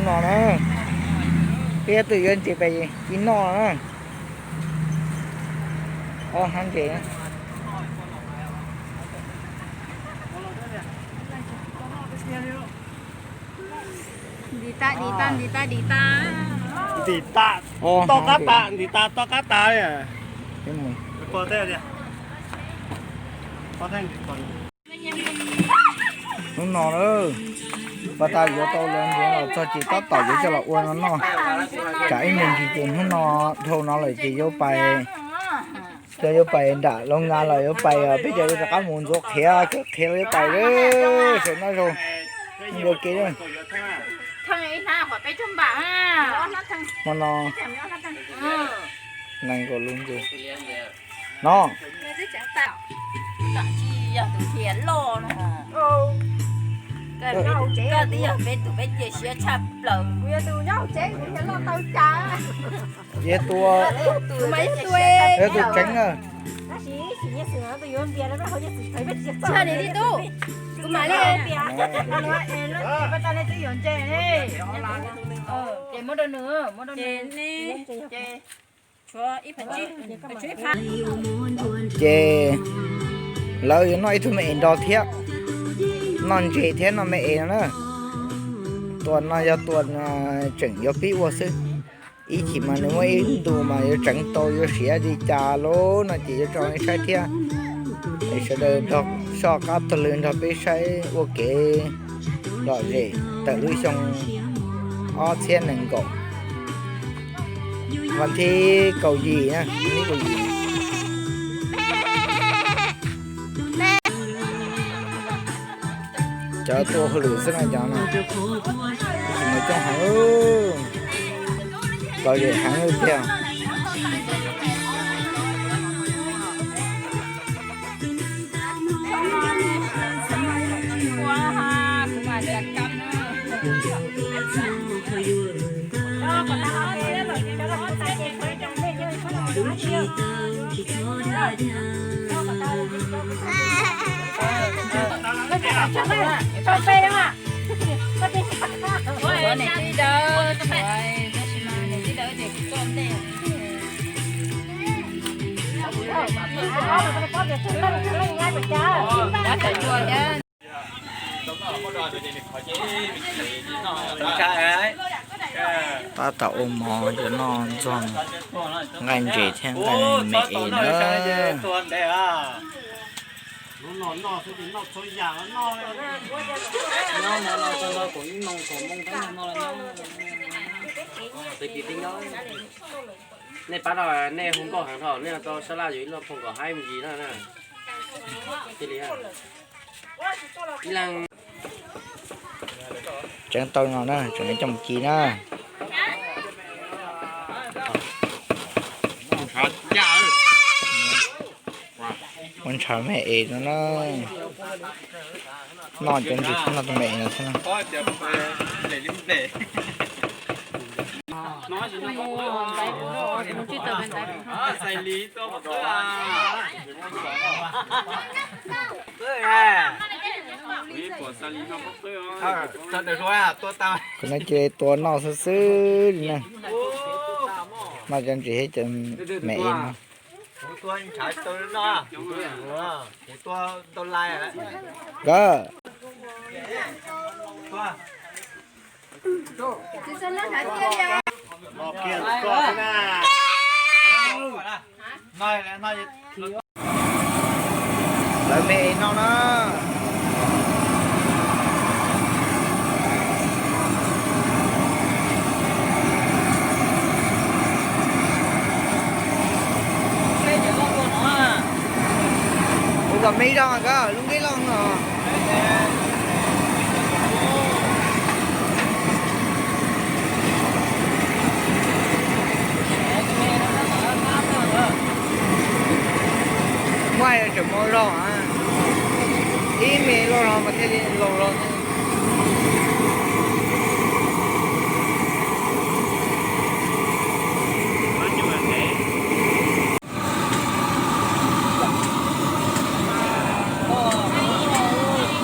No na, peb twb yuav ntses pem ci noj na. Ob hnab ntses. Ntim tas, ntim tas, ntim tas, ntim tas. Ntim tas, toj qab tas, ntim tas, toj qab tas. Hnub no na, pas tas yuav tau lawv ntses los txog ces tab tom yuav coj los ua no noj. Tsam ib me ntsis ces hnub no dhau no lawm ces yuav pais, cov yuav pais nram Looj Nkas los yuav pais, peb cov yuav rov qab mus ntxuav qhiav, cov qhiav los yuav pais lawm, sawv noj zaug ua ke na. Hmo no nees nkaum lub ntses no. Koj twb yog peb tus peb cia siab tshaj plaws. Yog tus, yog tus tseeb na. Kuv mam li. Ces lawv yuav noj ib tug me es nrog thiab, noj ntses thiab noj me es no na. Tua no yog tua tseem yuav pib ua xwb, ib chim mas nws muaj ib ntu mas yuav tseev tau yuav siav li cas lawm no ces yuav tso nej saib thiab. Es sawv daws nrog soj qab taug lw nrog peb saib ua kev lom zem tawm lub xyoo ob txhiab nees nkaum, vas thib kaum yim na, vas thib kaum yim. Cov tuaj hauj lwm xwb no cov no, ib tsis mus coob heev, lom zem heev li tiag. Tab tom ua mov yuav noj ntxuag nqaij ntses thiab nqaij me es na. Nej pab no nej hu nkauj heev dhau, nej tau sab laj yus ib lub phooj kom haib me ntsis na. Tseev tau no na, tseem coj mus ci na. Ua ntshav me es no na. Noj cov ntsis thiab noj tus me es no thiab na. Kuv no cia li tua noj xwb xwb li na. Noj cov ntsis thiab cov me es no. Nkawd. Lawv me es no na. Ua kom me zog koj lub nqi loj no. Muaj tseem muaj zog, ib me loj zog mas thiaj li laus zog.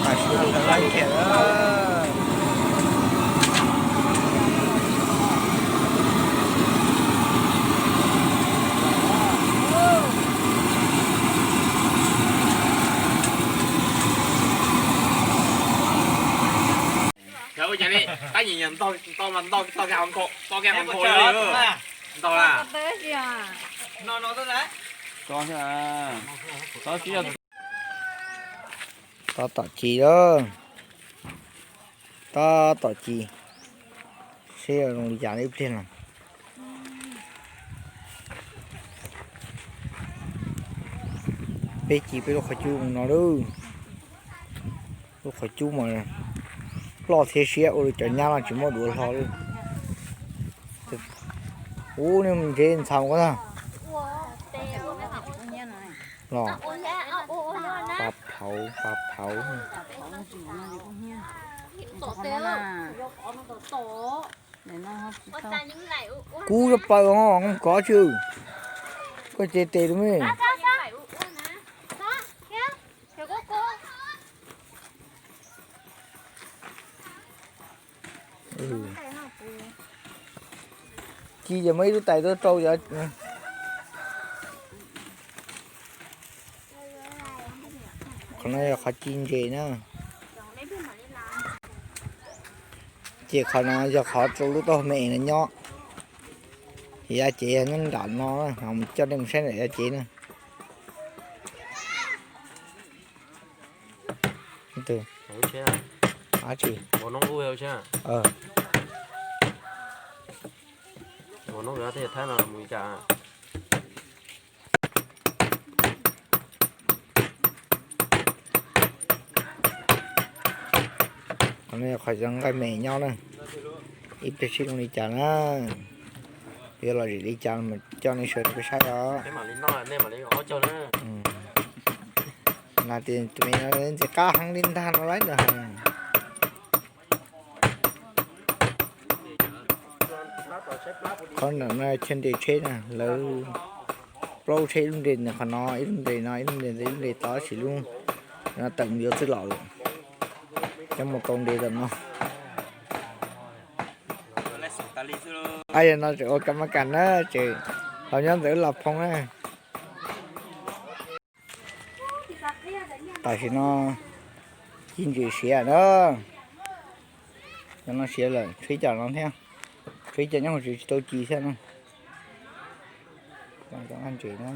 Tam sim no lawv laij kiag lawm. Qab nyias nyias ntaus, ntaus mas ntaus tau kiag hauv nkaus, tau kiag hauv nkaus li. Ntaus lawm. Tab tom ci lawm. Tab tom ci. Seb zoo li cas ib pliag no. Peb ci peb lub qhov cub no lawm. Lub qhov cub mas ploj thiab siab ua rau cov nyab no tsis muaj duav hlo li. Ub, nej ntse ntxhov ko na. Los, pa phauv, pa phauv. Kub rau plaws os, kov tsw. Koj ces tes rau me. Ci ces muaj ib lub tais tuaj rau. Qhov no yog qhov ci ntses na. Ces qhov no yog qhov rau lub taub hau me es no nyob. Yav cev yog nyob nram no, mus coj nej mus saib nram yav cev na. Qhov no yog qhov nqaij me nyob na. Ib pliag seb zoo li cas na. Yuav lom zem li cas mas coj nej sawv daws peb saib os. Nas tias tus me no ntxim qab heev li ntag no lawm no. Qhov ntawm no chaw nres tsheb na, lawv plaub tsheb, ib lub nres ntawm qhov no, ib lub nres no, ib lub nres ntawd, ib lub nres tod, tab sis lub no tawm mus yuav txwj laus lawm. Coj mus tau nres tam no. Yog no tseem ua kas mab kas na, tseem los nyob ntawm lub las phoo na. Tam sim no ci ntses siav na. Cov no siav lawm, tshuav ib co no thiab. Tshuav ib co nyob hauv tsev tsis tau ci thiab na. Ntses na.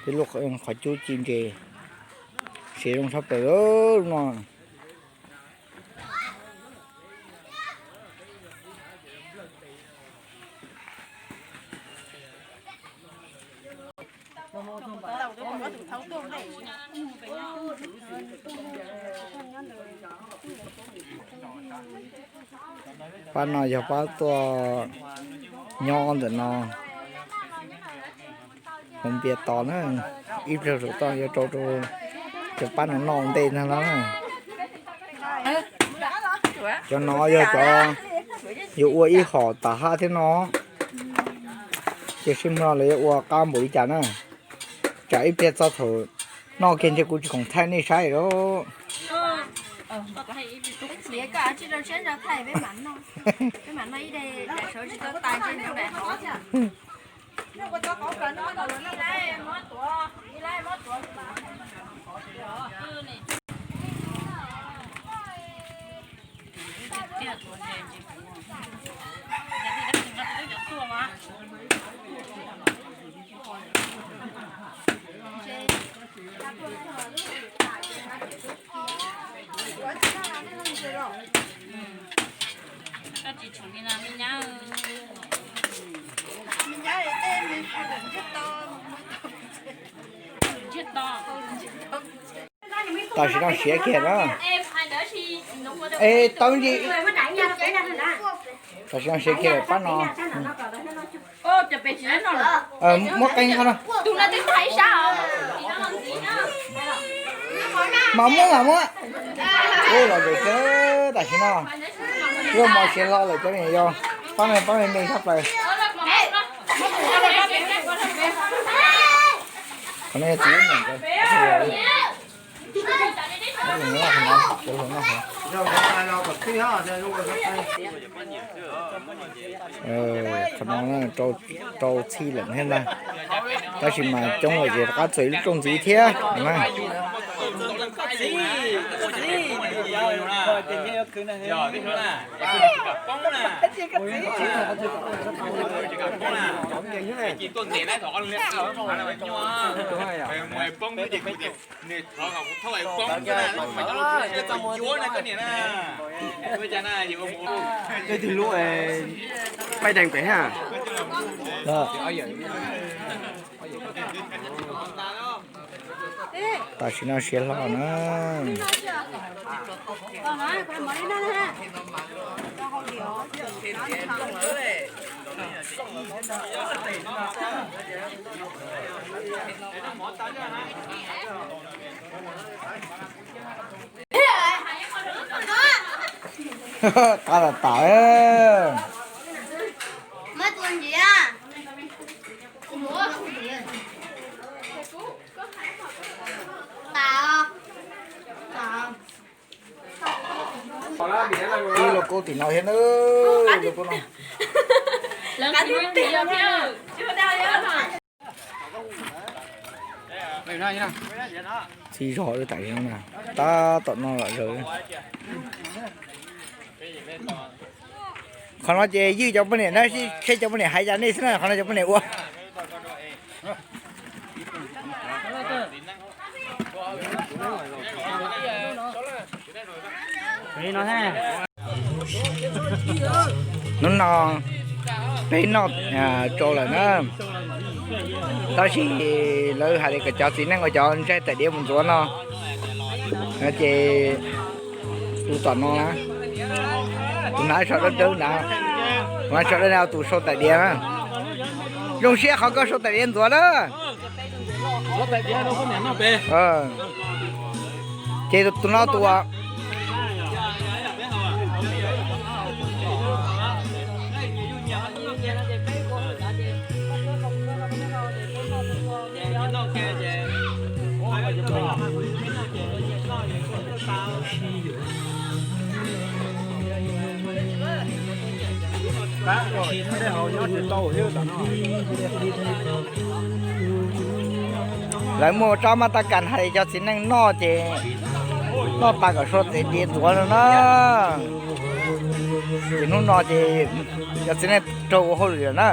Peb lub qhov cub ci ntses siav zoo tshaj plaws lub no. Pab no yog pab tuaj nyob ntawm no hauv npias tos na, ib pliag saum toj yuav rau rau cov pab no noj ua ntej ntag no na. Cov no yog cov yuav ua ib hom tas haj thiab no, ces sib hmov lawv yuav ua qab npaum li cas na. Tsam ib pliag txog thaum noj kiag ntshe kuv tsis khoom thaij nej saib lawm. Tam sim no siav kiag na. Es tau ntsis. Tam sim no siav kiag lawm pab no. Muab qee qhov no. Mas muab mas muab. Ua los lawm cov tam sim no. Yuav mos siav hlo lawm cov niam yau. Pab me pab me me tshaj plaws. Qhov no yog txiv lub niam. Qhov no rau txhij lawm thiab ntag, tab sis mas coob lawm ces rov qab txuas ib lub rooj ntxiv thiab na. Leej twg lub, paj deeg pem ha. Tam sim no siav hlo na. Qab tas tas. Ib lub kaub tim no thiab na, lub kaub no. Txij zog wb tam sim no na, tab tom no lom zaws. Qhov no ces ywj cov poj niam na, seb cov poj niam hais cas nej xwb na, qhov no cov poj niam ua. Hnub no peb noj tsau lawm na, tab sis lawv hais li kom cov txiv neej ua cov ntsaig tais diav mus ntxuav no, ces tus tom no na, tus hnav tsho dawb dawb na, hnav tsho dawb na tus sau tais diav na. Zoo siab qhov koj sau tais diav ntxuav na. Ces tus no tus Lawv muaj tsob mab tab kas hais cov txiv neej noj ces noj tas kom sau tais diav ntxuav no na. Ces hnub no ces cov txiv neej raug ua hauj lwm lawm na.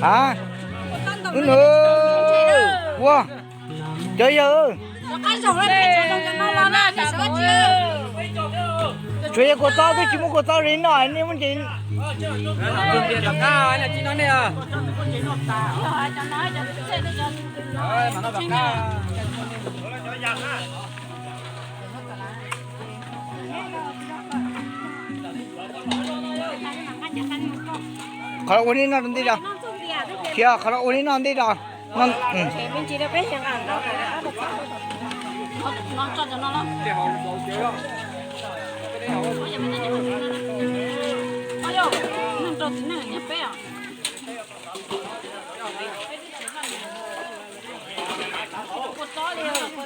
A, wb nws, ua, cov yawg, tsuas yog kua txob twb tsis muaj kua txob li no nej muab ces Qhov ua li no rau ntij os. Thiab qhov ua li no ntij os.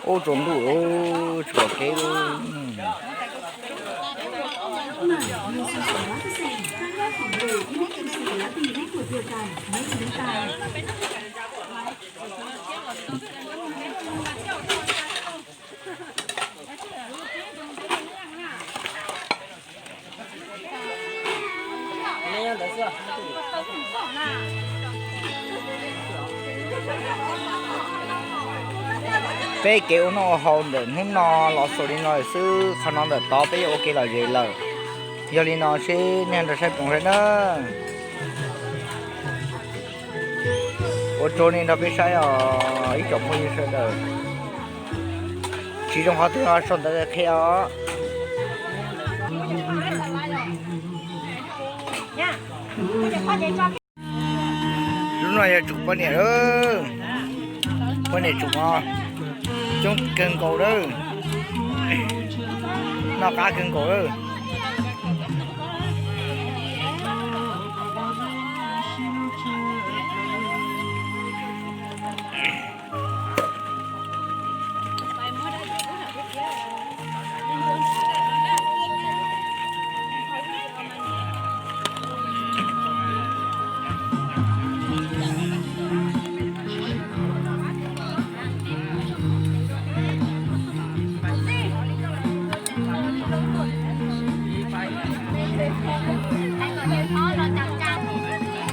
Ub, tsaus ntuj, tsis pom kev li. Peb kev ua noj ua haus ntawm hnub no los xaus li no lawm xwb, qhov no ntawm tod peb yuav ua kev lom zem lawm. Yog li no seb nej nrog saib ploog saib na. Ua tsaug nej nrog peb saib os ib tsoom phooj ywg sawv daws. Tsis zoo qhov twg ho sau ntawv qhia os. No yog tsum poj niam lawm. Poj niam tsum no coob kawg nkaus lawm. Noj qab kawg nkaus lawm.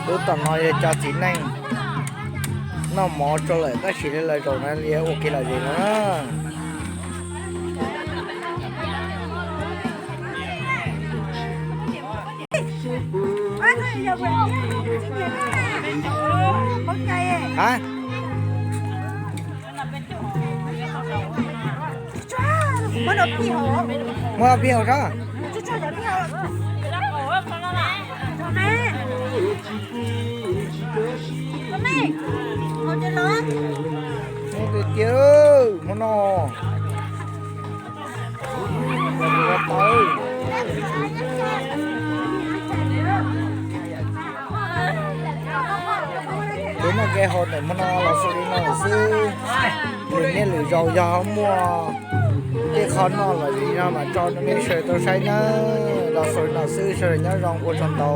Lub tom no yog cov txiv neej noj mov tso lawm tab sis li lawv zaum no li ua kev lom zem no na. Hab, muab ob phi hauv tso. Muab tiag tiag, hmo no. Kev noj kev haus ntawm hmo no los xaus li no lawm xwb. Lwm niaj lwm zaus yog muaj tej qhov noj lom zem no mam tso rau nej sawv daws tau saib nawb. Los xaus li no xwb, sawv daws nyob zoo, ua tsaug ntau.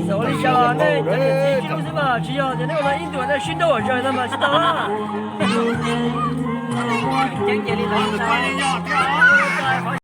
Xaus li cas los nej cov niam txiv tsis hlub xwb mas, tsis yog tias nej ua no ib ntuas nej sib nrauj zog no mas tsis tau na.